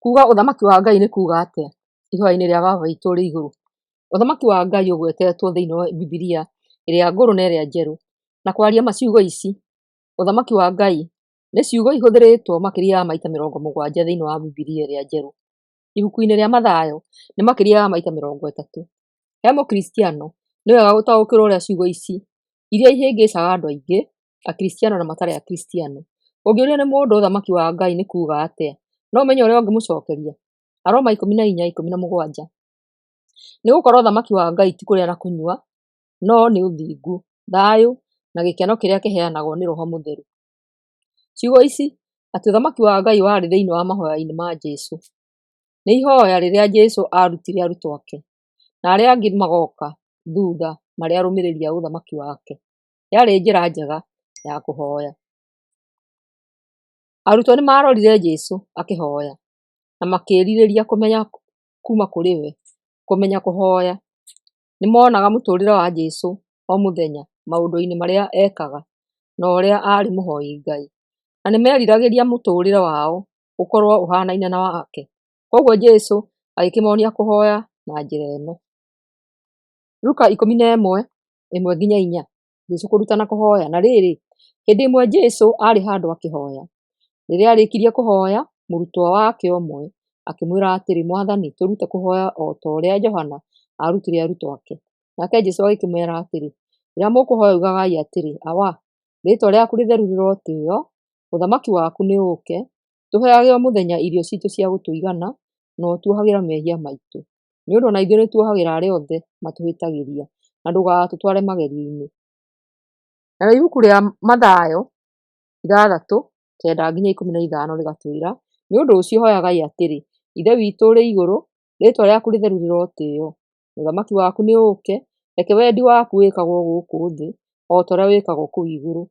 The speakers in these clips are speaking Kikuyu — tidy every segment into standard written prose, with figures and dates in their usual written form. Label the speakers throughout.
Speaker 1: Kuuga ũthamaki wa Ngai nĩ kuuga atĩa? Ihoya-inĩ rĩa Baba witũ ũrĩ igũrũ. Ũthamaki wa Ngai ũgwetetwo thĩinĩ wa Bibilia ĩrĩa ngũrũ na ĩrĩa njerũ. Na kwaria ma ciugo ici, ũthamaki wa Ngai nĩ ciugo ihũthĩrĩtwo makĩria ya maita 70 thĩinĩ wa Bibilia ĩrĩa njerũ. Ibuku-inĩ rĩa Mathayo nĩ makĩria ya maita 30. He mũkristiano nĩ wega gũtaũkĩrwo ũrĩa ciugo ici iria ihĩngĩcaga andũ aingĩ, akristiano na matarĩ akristiano. Ũngĩũrio nĩ mũndũ ũthamaki wa Ngai nĩ kuuga atĩa, no ũmenye ũrĩa ũngĩmũcokeria? Aroma 14:17. Nĩ gũkorwo ũthamaki wa Ngai ti kũrĩa na kũnyua, no nĩ ũthingu, thayũ, na gĩkeno kĩrĩa kĩheanagwo nĩ Roho Mũtheru. Ciugo ici atĩ ũthamaki wa Ngai warĩ thĩinĩ wa mahoya-inĩ ma Jesu, nĩ ihoya rĩrĩa Jesu aarutire arutwo ake, na arĩa angĩ magoka thutha marĩ arũmĩrĩri a ũthamaki wake. Yarĩ njĩra njega ya kũhoya. Arutwo nĩ maarorire Jesu akĩhoya na makĩĩrirĩria kũmenya kuuma kũrĩ we, kũmenya kũhoya. Nĩ moonaga mũtũũrĩre wa Jesu o mũthenya maũndũ-inĩ marĩa eekaga na ũrĩa aarĩ mũhoi Ngai, na nĩ meeriragĩria mũtũũrĩre wao ũkorũo ũhaanaine na wake. Kwoguo Jesu agĩkĩmonia kũhoya na njĩra ĩno. Luka 11:1-4. Jesu kũrutana kũhoya. Na rĩrĩ, hĩndĩ ĩmwe Jesu aarĩ handũ akĩhoya. Rĩrĩa aarĩkirie kũhoya, mũrutwo wake ũmwe akĩmwĩra atĩrĩ, Mwathani, tũrute kũhoya o ta ũrĩa Johana aarutire arutwo ake. Nake Jesu agĩkĩmwĩra atĩrĩ, rĩrĩa mũkũhoya ugagai atĩrĩ, Awa, rĩĩtwa rĩaku rĩtheru rĩrotĩĩo, ũthamaki waku nĩ ũũke, tũheage o mũthenya irio citũ cia gũtũigana, na ũtuohagĩre mehia maitũ, nĩ ũndũ o na ithuĩ nĩtuohagĩra arĩa othe matũhĩtagĩria, na ndũgatũtware magerio-inĩ. Narĩo ibuku rĩa Mathayo 6:9-15 rĩgatwĩra, nĩ ũndũ ũcio hoyagai atĩrĩ, Ithe witũ ũrĩ igũrũ, rĩĩtwa rĩaku rĩtheru rĩrotĩĩo, ũthamaki waku nĩ ũũke, reke wendi waku wĩkagwo gũkũ thĩ o ta ũrĩa wĩkagwo kũu igũrũ.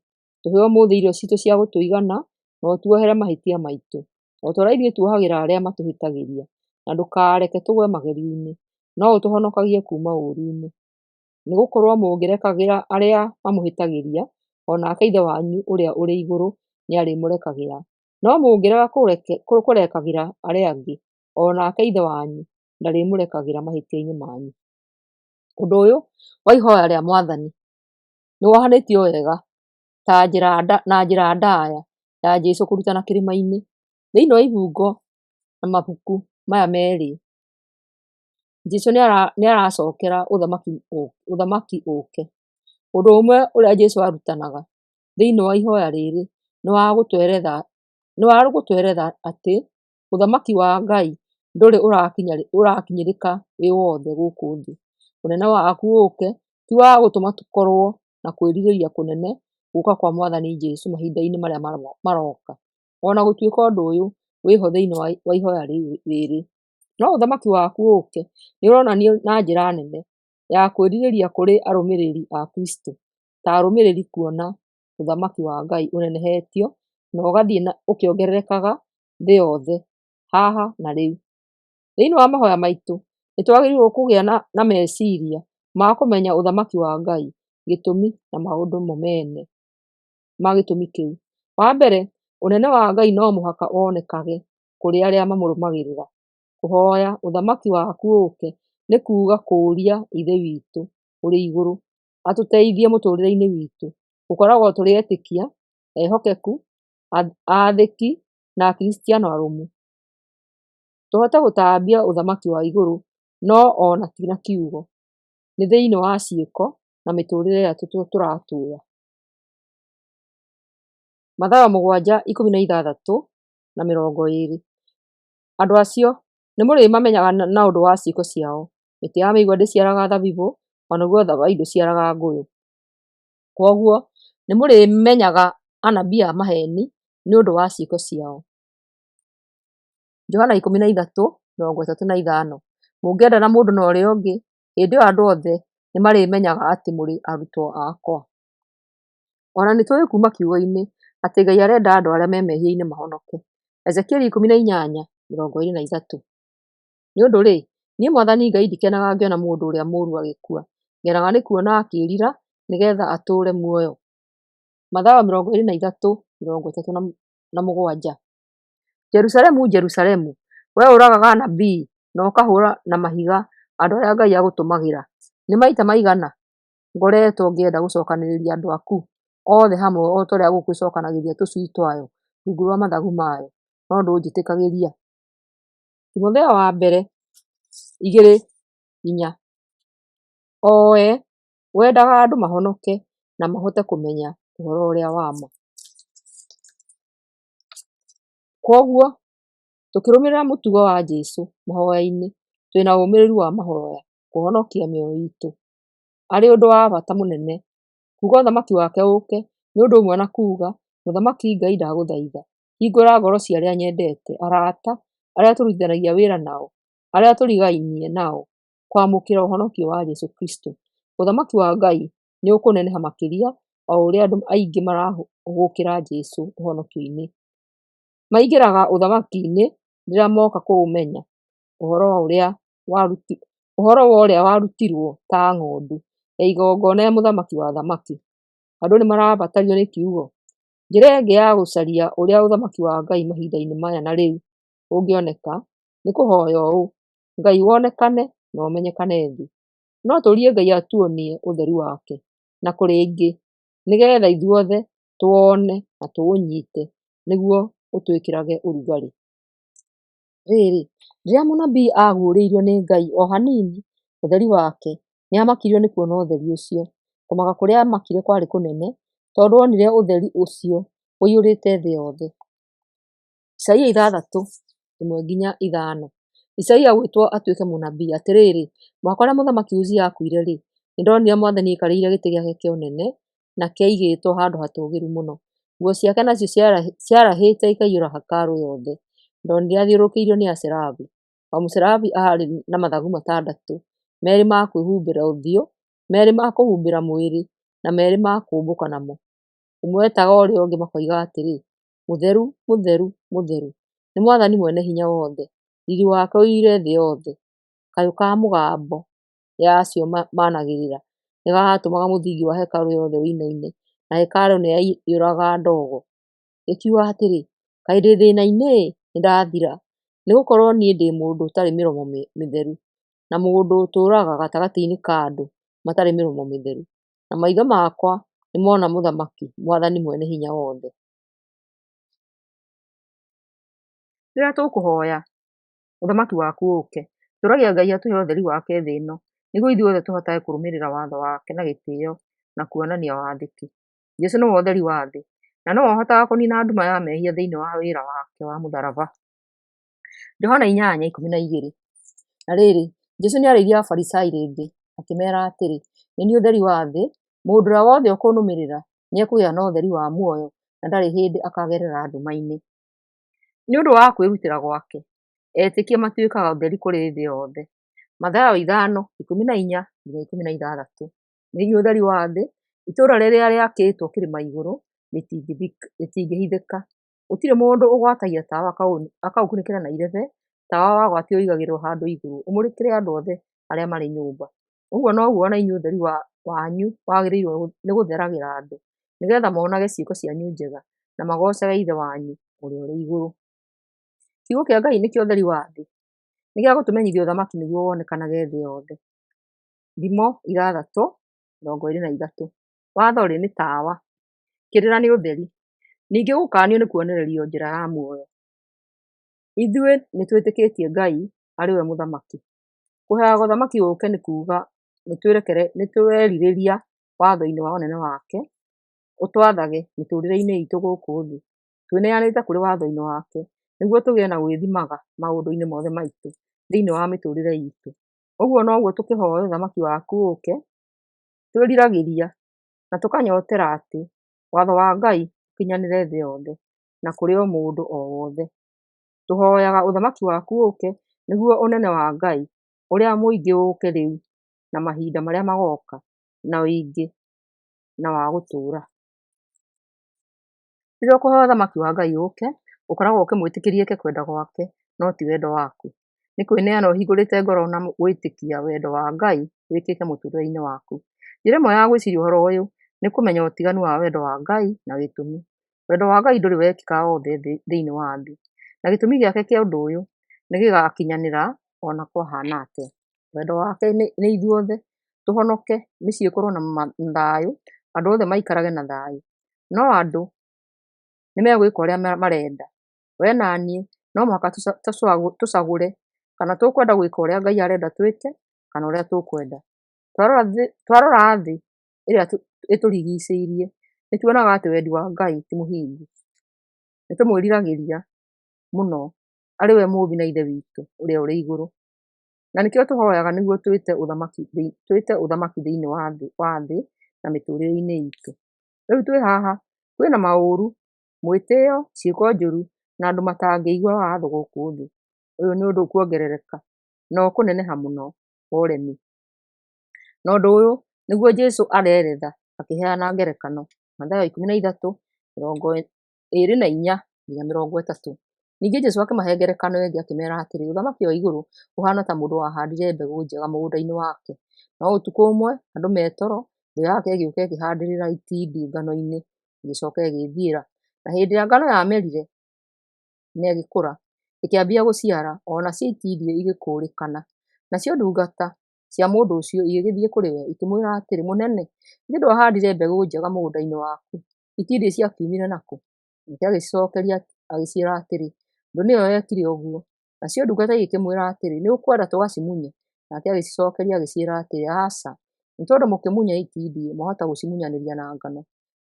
Speaker 1: Tũhe ũmũthĩ irio citũ cia gũtũigana, na ũtuohere mahĩtia maitũ, o ta ũrĩa ithuĩ tuohagĩra arĩa matũhĩtagĩria, na ndũkareke tũgwe magerio-inĩ, no ũtũhonokagie kuuma ũũru-inĩ. Nĩ gũkorwo mũngĩrekagĩra arĩa mamũhĩtagĩria, o nake Ithe wanyu ũrĩa ũrĩ igũrũ nĩarĩmũrekagĩra. No mũngĩrega kũrekagĩra arĩa angĩ, o nake Ithe wanyu ndarĩmũrekagĩra mahĩtia manyu. Ũndũ ũyũ wa ihoya rĩa Mwathani nĩ wohanĩtio wega ta njĩra na njĩra ndaya ya Jesu kũrutana kĩrĩma-inĩ. Thĩinĩ wa ibungo na mabuku maya merĩ, Jesu nĩ aracokera ũthamaki ũke. Ũndũ ũmwe ũrĩa Jesu arutanaga thĩinĩ wa ihoya rĩrĩ nĩ wa gũtweretha atĩ ũthamaki wa Ngai ndũrĩ ũrakinyĩrĩka wĩ wothe gũkũ thĩ. Ũnene waku ũke ti wa gũtũma tũkorwo na kwĩrirĩria kũnene gũka kwa Mwathani Jesu mahinda-inĩ marĩa maroka. Ona gũtuĩka ũndũ ũyũ wĩho thĩinĩ wa ihoya rĩrĩ. No ũthamaki waku ũke nĩ ũronanio na njĩra nene ya kwĩrirĩria kũrĩ arũmĩrĩri a Kristo ta arũmĩrĩri kuona ũthamaki wa Ngai ũnenehetio na ũgathiĩ ũkĩongererekaga thĩ yothe haha na rĩu. Thĩinĩ wa mahoya maitũ nĩ twagĩrĩirwo kũgĩa na meciria ma kũmenya ũthamaki wa Ngai, gĩtũmi na maũndũ mo mene ma gĩtũmi kĩu. Wa mbere, ũnene wa Ngai no mũhaka wonekage kũrĩ arĩa mamũrũmagĩrĩra. Kũhoya ũthamaki waku ũke nĩ kuuga kũũria Ithe witũ ũrĩ igũrũ atũteithie mũtũũrĩre-inĩ witũ, gũkoragwo tũrĩ etĩkia, ehokeku, aathĩki na akristiano arũmu. Tũhote gũtambia ũthamaki wa igũrũ no ona ti na kiugo, nĩ thĩinĩ wa ciĩko na mĩtũũrĩre ĩrĩa tũratũũra. Mathayo 7:16-20. Andũ acio nĩmũrĩmamenyaga na ũndũ wa ciĩko ciao. Mĩtĩ ya mĩigua ndĩciaraga thabibũ, o naguo thabai ndũciaraga ngũyũ. Kwoguo nĩmũrĩmenyaga anabii a maheeni nĩ ũndũ wa ciĩko ciao. Johana 13:35. Mũngĩendana mũndũ na ũrĩa ũngĩ, hĩndĩ ĩyo andũ othe nĩmarĩmenyaga atĩ mũrĩ arutwo akwa. Ona nĩ tũĩ kuuma kiugo-inĩ atĩ Ngai arenda andũ arĩa me mehia-inĩ mahonoke. Ezekieli 18:23. Nĩ ũndũ-rĩ, niĩ Mwathani Ngai ndikenaga ngĩona mũndũ ũrĩa mũũru agĩkua, ngenaga nĩ kuona akĩĩrira nĩ getha atũũre muoyo. Mathayo 23:37. Jerusalemu, Jerusalemu, Wee ũragaga anabii na ũkahũũra na mahiga andũ arĩa Ngai agũtũmagĩra, nĩ maita maigana ngoretwo ngĩenda gũcokanĩrĩria andũ aku othe hamwe o ta ũrĩa ngũkũ ĩcokanagĩrĩria tũcui twayo rungu rwa mathagu mayo, no ndũnjĩtĩkagĩria. Timotheo wa mbere 2:4. O we wendaga andũ mahonoke na mahote kũmenya ũhoro ũrĩa wa ma. Kwoguo, tũkĩrũmĩrĩra mũtugo wa Jesũ mahoya-inĩ, twĩna ũmĩrĩru wa mahoya kũhonokia mĩoyo itũ arĩ ũndũ wa bata mũnene. Kuuga ũthamaki wake ũũke nĩ ũndũ ũmwe na kuuga, Mũthamaki Ngai ndagũthaitha, hingũra ngoro cia arĩa nyendete, arata, arĩa tũrutithanagia wĩra nao, arĩa tũrigainie nao, kwamũkĩra ũhonokio wa Jesũ Kristo. Ũthamaki wa Ngai nĩ ũkũneneha makĩria o ũrĩa andũ aingĩ marahũgũkĩra Jesũ ũhonokio-inĩ. Maingĩraga ũthamaki-inĩ rĩrĩa moka kũũmenya, ũhoro wa ũrĩa warutirwo ta ng'ondu ya igongona ya Mũthamaki wa athamaki. Andũ nĩ marabatario nĩ kiugo. Njĩra ĩngĩ ya gũcaria ũrĩa ũthamaki wa Ngai mahinda-inĩ maya na rĩu ũngĩoneka nĩ kũhoya ũũ: Ngai wonekane na ũmenyekane thĩ. No tũrie Ngai atuonie ũtheri wake na kũrĩ ingĩ nĩgetha ithuothe tũwone na tũũnyite nĩguo ũtwĩkĩrage ũrugarĩ. Rĩrĩ, rĩrĩa mũnabii aaguũrĩirio nĩ Ngai o hanini ũtheri wake, nĩamakirio nĩ kuona ũtheri ũcio. Kũmaka kũrĩa aamakire kwarĩ kũnene, tondũ onire ũtheri ũcio ũiyũrĩte thĩ yothe. Isaia 6:1-5. Isaia gwĩtwo atuĩke mũnabii. Atĩrĩrĩ, mwaka ũrĩa Mũthamaki Uzia aakuire-rĩ, nĩndonire Mwathani aikarĩire gĩtĩ gĩake kĩa ũnene, na kĩaigĩtwo handũ hatũũgĩru mũno. Nguo ciake nacio ciarahĩte ikaiyũra hekarũ yothe. Ndonire athiũrũrũkĩirio nĩ aserafi. O mũserafi aarĩ na mathagu matandatũ, meerĩ ma kwĩhumbĩra ũthiũ, meerĩ ma kũhumbĩra mwĩrĩ, na meerĩ ma kũũmbũka namo. Ũmwe etaga ũrĩa ũngĩ makoiga atĩrĩ, Mũtheru, mũtheru, mũtheru, nĩ Mwathani Mwene-Hinya-Wothe, riiri wake ũiyũire thĩ yothe. Kayũ ka mĩgambo ya acio maanagĩrĩra nĩ gatũmaga mũthingi wa hekarũ yothe ũinaine, na hekarũ nĩyaiyũraga ndogo. Ngĩkiuga atĩrĩ, Kaĩ ndĩ thĩĩna-inĩ-ĩ! Nĩndathira! Nĩgũkorwo niĩ ndĩ mũndũ ũtarĩ mĩromo mĩtheru, na mũndũ ũtũũraga gatagatĩ ka andũ matarĩ mĩromo mĩtheru, na maitho makwa nĩmona Mũthamaki, Mwathani Mwene-Hinya-Wothe. Rĩrĩa tũkũhoya, Ũthamaki waku ũũke, tũragia Ngai atũhe ũtheri wake thĩ ĩno nĩguo ithuothe tũhotage kũrũmĩrĩra watho wake na gĩtĩo na kuonania wathĩki. Jesũ nĩwe ũtheri wa thĩ, na nĩwe ũhotaga kũniina nduma ya mehia thĩinĩ wa wĩra wake wa mũtharaba. Johana 8:12. Na rĩrĩ, Jesũ nĩarĩirie Afarisai rĩngĩ, akĩmeera atĩrĩ, Nĩ niĩ ũtheri wa thĩ, mũndũ ũrĩa wothe ũkũnũmĩrĩra nĩekũgĩa na ũtheri wa muoyo, na ndarĩ hĩndĩ akagerera nduma-inĩ. Nĩ ũndũ wa kwĩrutĩra gwake, etĩkia matuĩkaga ũtheri kũrĩ thĩ yothe. Mathayo 5:14-16. Nĩ inyuĩ ũtheri wa thĩ, itũũra rĩrĩa rĩakĩtwo kĩrĩma igũrũ rĩtingĩhithĩka. Gũtirĩ mũndũ ũgwatagia tawa akaũkunĩkĩra na irebe, tawa wagwatio ũigagĩrĩrwo handũ igũrũ ũmũrĩkĩre andũ othe arĩa marĩ nyũmba. Ũguo noguo o na inyuĩ ũtheri wanyu wagĩrĩirwo nĩ gũtheragĩra andũ, nĩgeetha monage ciĩko cianyu njega, na magoocage Ithe wanyu ũrĩa ũrĩ igũrũ. Kiugo kĩa Ngai nĩkĩo ũtheri wa thĩ, nĩ gĩa gũtũmenyithia ũthamaki nĩguo wonekanage thĩ yothe. Thimo 6:23. Watho-rĩ, nĩ tawa, kĩrĩra nĩ ũtheri, ningĩ gũkaanio nĩ kuonererio njĩra ya muoyo. Ithuĩ nĩtwĩtĩkĩtie Ngai arĩ we Mũthamaki. Kũhoyaga ũthamaki ũũke nĩ kuuga nĩtũrerirĩria watho-inĩ wa ũnene wake ũtwathage mĩtũrĩre-inĩ itũ gũkũ thĩ. Twĩneanĩte kũrĩ watho-inĩ wake nĩguo tũgĩe na gwĩthimaga maũndũ-inĩ mothe maitũ thĩinĩ wa mĩtũrĩre itũ. Ũguo noguo tũkĩhoya ũthamaki waku ũũke, twĩriragĩria na tũkanyotera atĩ watho wa Ngai ũkinyanĩre thĩ yothe na kũrĩ o mũndũ o wothe. Tũhoyaga ũthamaki waku ũũke nĩguo ũnene wa Ngai ũrĩa mũingĩ ũũke rĩu na mahinda marĩa magoka na ũingĩ na wa gũtũũra. Rĩrĩa ũkũhoya ũthamaki wa Ngai ũũke, ũkoragwo ũkĩmwĩtĩkĩria eke kwenda gwake no ti wendo waku. Nĩ kwĩneana ũhingũrĩte ngoro na gwĩtĩkia wendo wa Ngai wĩkĩke mũtũũrĩre-inĩ waku. Njĩra ĩmwe ya gwĩciria ũhoro ũyũ nĩ kũmenya ũtiganu wa wendo wa Ngai na gĩtũmi. Wendo wa Ngai ndũrĩ wekĩka wothe thĩinĩ wa thĩ, na gĩtũmi gĩake kĩa ũndũ ũyũ nĩ gĩgakinyanĩra ona kwahana atĩa. Wendo wake nĩ ithuothe tũhonoke, mĩciĩ ĩkorwo na thayũ, andũ othe maikarage na thayũ. No andũ nĩ megwĩka ũrĩa marenda. We na niĩ no mũhaka tũcagũre kana tũkwenda gwĩka ũrĩa Ngai arenda twĩke kana ũrĩa tũkwenda. Twarora thĩ ĩrĩa ĩtũrigicĩirie nĩ tuonaga atĩ wendi wa Ngai ti mũhingu. Nĩ tũmwĩriragĩria mũno arĩ we Mũũmbi na Ithe witũ ũrĩa ũrĩ igũrũ. Na nĩkĩo tũhoyaga nĩguo twĩte ũthamaki thĩinĩ wa thĩ na mĩtũrĩre-inĩ itũ. Rĩu twĩ haha kwĩna maũru, mwĩtĩo, ciĩko njũru na andũ matangĩigua watho gũkũ thĩ. Ũyũ nĩ ũndũ ũkuongerereka na ũkũneneha mũno wa ũremi. Na ũndũ ũyũ nĩguo Jesũ areretha akĩheana ngerekano Mathayo 13:24-30. Ningĩ Jesũ akĩmahe ngerekano ĩngĩ akĩmeera atĩrĩ, ũthamaki wa igũrũ ũhaana ta mũndũ wahaandire mbegũ njega mũgũnda-inĩ wake. No ũtukũ ũmwe andũ me toro, thũ yake ĩgĩũka ĩkĩhandĩrĩra itindiĩ ngano-inĩ, ĩgĩcoka ĩgĩĩthiĩra. Na hĩndĩ ĩrĩa ngano yamerire na ĩgĩkũra, ĩkĩambia gũciara, o nacio itindiĩ igĩkũrĩkana. Nacio ndungata cia mũndũ ũcio igĩgĩthiĩ kũrĩ we, ikĩmwĩra atĩrĩ, Mũnene, githĩ ndwahaandire mbegũ njega mũgũnda-inĩ waku? Itindiĩ ciakiumire nakũ? Nake agĩcookeria agĩciĩra atĩrĩ, Thũ nĩyo yekire ũguo. Nacio ndungata igĩkĩmwĩra atĩrĩ, Nĩ ũkwenda tũgacimunye? Nake agĩcicookeria agĩciĩra atĩrĩ, Aca, nĩ tondũ mũkĩmunya itindiĩ mwahota gũcimunyanĩria na ngano.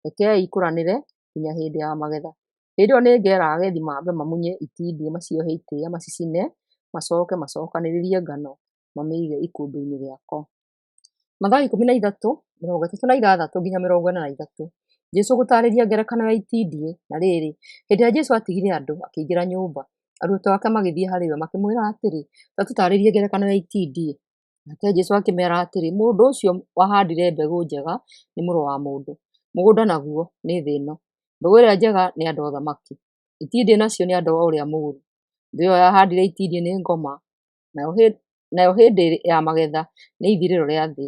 Speaker 1: Rekei ikũranĩre nginya hĩndĩ ya magetha. Hĩndĩ ĩyo nĩngeera agethi mambe mamunye itindiĩ maciohe itĩĩa macicine, macoke macokanĩrĩrie ngano mamĩige ikũmbĩ-inĩ rĩakwa. Mathayo 13:36-43. Jesũ gũtaarĩria ngerekano ya itindiĩ. Na rĩrĩ, hĩndĩ ĩrĩa Jesũ aatigire andũ, akĩingĩra nyũmba, arutwo ake magĩthiĩ harĩ we, makĩmwĩra atĩrĩ, Ta tũtaarĩrie ngerekano ya itindiĩ. Nake Jesũ akĩmeera atĩrĩ, Mũndũ ũcio wahaandire mbegũ njega nĩ Mũrũ wa Mũndũ, mũgũnda naguo nĩ thĩ ĩno. Mbegũ ĩrĩa njega nĩ andũ a ũthamaki, itindiĩ nacio nĩ andũ a ũrĩa mũũru. Thũ ĩyo yahaandire itindiĩ nĩ ngoma, nayo hĩndĩ ya magetha nĩ ithirĩro rĩa thĩ,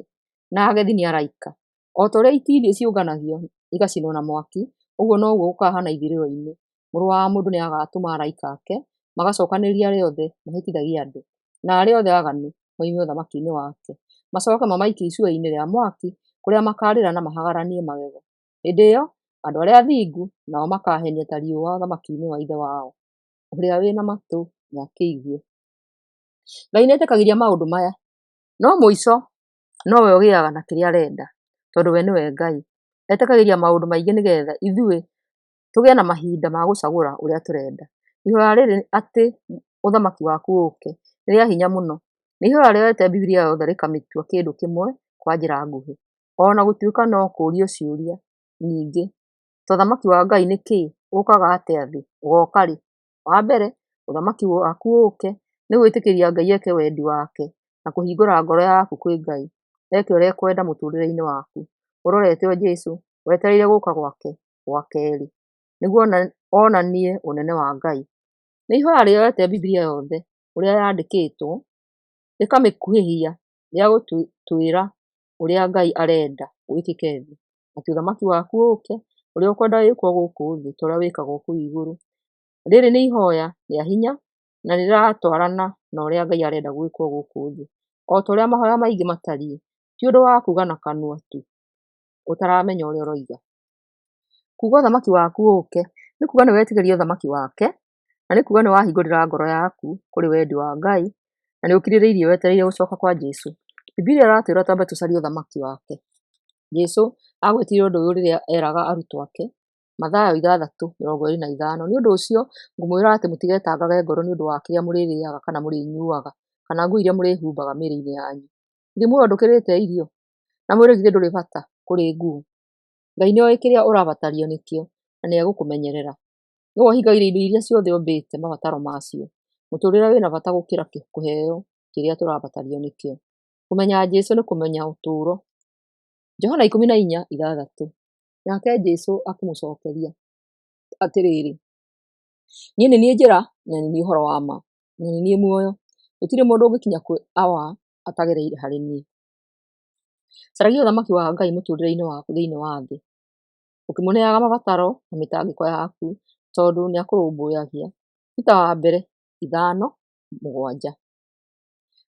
Speaker 1: na agethi nĩ araika. O ta ũrĩa itindiĩ ciũnganagio igacinwo na mwaki, ũguo noguo gũkahaana ithirĩro-inĩ. Mũrũ wa Mũndũ nĩagatũma araika ake magacokanĩrĩrie arĩa othe mahĩtithagia andũ, na arĩa othe aaganu moime ũthamaki-inĩ wake, macoke mamaikie icua-inĩ rĩa mwaki, kũrĩa makarĩra na mahagaranie magego. Hĩndĩ ĩyo andũ arĩa athingu nao makaahenia ta riũa ũthamaki-inĩ wa Ithe wao. Ũrĩa wĩ na matũ nĩakĩigue. Ngai nĩetĩkagĩria maũndũ maya, no mũico nowe ũgĩaga na kĩrĩa arenda, tondũ we nĩwe Ngai. Etĩkagĩria maũndũ maingĩ nĩgetha ithuĩ tũgĩe na mahinda ma gũcagũra ũrĩa tũrenda. Ihoya rĩrĩ atĩ ũthamaki waku ũũke nĩ rĩa hinya mũno. Nĩ ihoya rĩoete Bibilia yothe rĩkamĩtua kĩndũ kĩmwe kwa njĩra nguhĩ. O na gũtuĩka no kũũrio ciũria nyingĩ ta ũthamaki wa Ngai nĩ kĩĩ, ũũkaga atĩa thĩ, ũgooka rĩ? Wa mbere, ũthamaki waku ũũke nĩ gwĩtĩkĩria Ngai eke wendi wake na kũhingũra ngoro yaku kwĩ Ngai eke ũrĩa ekwenda mũtũũrĩre-inĩ waku. Ũrorete o Jesũ, wetereire gũũka gwake gwa kerĩ nĩguo onanie ũnene wa Ngai. Nĩ ihoya rĩoete Bibilia yothe ũrĩa yandĩkĩtwo rĩkamĩkuhĩhia rĩa gũtwĩra ũrĩa Ngai arenda gwĩkĩke thĩ, atĩ ũthamaki waku ũũke, ũrĩa ũkwenda wĩkwo gũkũ thĩ ta ũrĩa wĩkagwo kũu igũrũ. Rĩrĩ nĩ ihoya rĩa hinya na rĩratwarana na ũrĩa Ngai arenda gwĩkwo gũkũ thĩ. O ta ũrĩa mahoya maingĩ matariĩ, ti ũndũ wa kuuga na kanua tu ũtaramenya ũrĩa ũroiga. Kuuga ũthamaki waku ũũke nĩ kuuga nĩ wetĩkĩria ũthamaki wake, na nĩ kuuga nĩ wahingũrĩra ngoro yaku kũrĩ wendi wa Ngai, na nĩ ũkirĩrĩirie wetereire gũcoka kwa Jesũ. Bibilia ĩratwĩra twambe tũcarie ũthamaki wake. Jesũ agwetire ũndũ ũyũ rĩrĩa eraga arutwo ake, Mathayo 6:25, Nĩ ũndũ ũcio ngũmwĩra atĩ mũtigetangage ngoro nĩ ũndũ wa kĩrĩa mũrĩrĩaga kana mũrĩnyuuaga, kana nguo iria mũrĩhumbaga mĩĩrĩ-inĩ yanyu. Githĩ muoyo ndũkĩrĩte irio, na mwĩrĩ githĩ ndũrĩ bata kũrĩ nguo? Ngai nĩoĩ kĩrĩa ũrabatario nĩkĩo na nĩegũkũmenyerera. Nĩwe ũhingagĩria indo iria ciothe ombĩte mabataro macio. Mũtũũrĩre wĩna bata gũkĩra kũheo kĩrĩa tũrabatario nĩkĩo. Kũmenya Jesũ nĩ kũmenya ũtũũro. Johana 14:6. Nake Jesũ akĩmũcookeria atĩrĩrĩ, niĩ nĩ niĩ njĩra na nĩ niĩ ũhoro wa ma na nĩ niĩ muoyo, gũtirĩ mũndũ ũngĩkinya kwĩ Awa atagereire harĩ niĩ. Caragia ũthamaki wa Ngai mũtũũrĩre-inĩ waku thĩinĩ wa thĩ, ũkĩmũneaga mabataro na mĩtangĩko yaku, tondũ nĩakũrũmbũyagia. Peter wa mbere 5 7.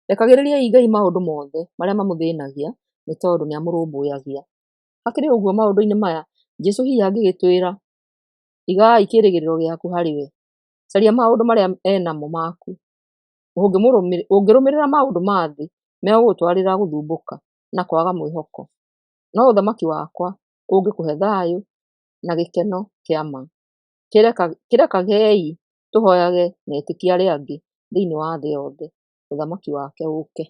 Speaker 1: Rekagĩrĩriai Ngai maũndũ mothe marĩa mamũthĩnagia, nĩ tondũ nĩamũrũmbũyagia. Hakĩrĩ ũguo maũndũ-inĩ maya, Jesũ hihi angĩgĩtwĩra, igai kĩĩrĩgĩrĩro gĩaku harĩ we, caria maũndũ marĩa enamo maku. Ũngĩrũmĩrĩra maũndũ ma thĩ megũgũtwarĩra gũthumbũka na kwaga mwĩhoko, no ũthamaki wakwa ũngĩkũhe thayũ na gĩkeno kĩa ma. Kĩrekagei tũhoyage na etĩkia arĩa angĩ thĩinĩ wa thĩ yothe, ũthamaki wake ũũke.